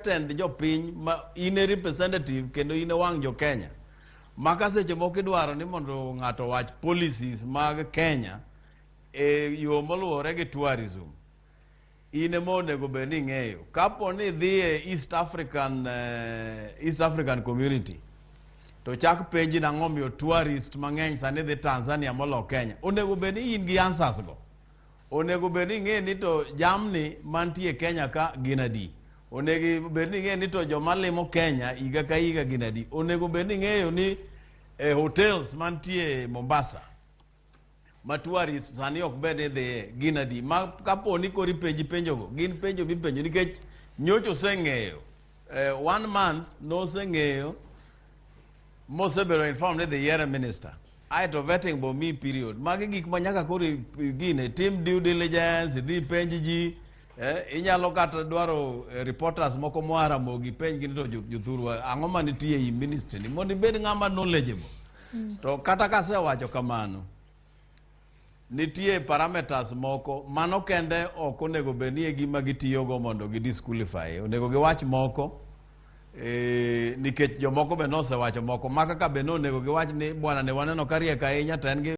Jatend jopiny ma in e representative kendo in e wang' jo Kenya. Ma ka seche moko idwaro ni mondo ng'ato owach policies mag Kenya e yo moluwore gi tourism, in ema onego bed ni ing'eyo. Kapo ni idhi e East African Community to chak penji nang'o miyo tourist mang'eny sani dhi Tanzania molo Kenya, onego bed ni in gi answers go. Onego bed ni ing'e ni to jamni mantie Kenya ka gin adi. Onego bed ni ing'e ni to joma limo Kenya higa ka higa gin adi. Onego bed ni ing'eyo ni hotels mantie Mombasa ma tourist sani ok bed ni dhiye gin adi. Ma kapo ni koro ipenji penjogo, gin penjo mipenjo nikech nyocha oseng'eyo. One month noseng'eyo mosebedo informed ni dhi yiere minister. Aeto vetting bo mi period. Magi gik ma nyaka koro gine tim due diligence, idhi ipenj ji, inyalo kata dwaro reporters moko moa Ramogi ipenj gi ni to jothurwa ang'o manitie ei ministry ni mondo ibed ng'ama knowledgeable. To kata kasewacho kamano, nitie parameters moko mano kende ok onego bed ni e gima gitiyogo mondo gi disqualify. Onego giwach moko nikech jomoko be nosewacho moko ma kaka be nonego giwach ni bwana ne waneno ka riek ahinya to en gi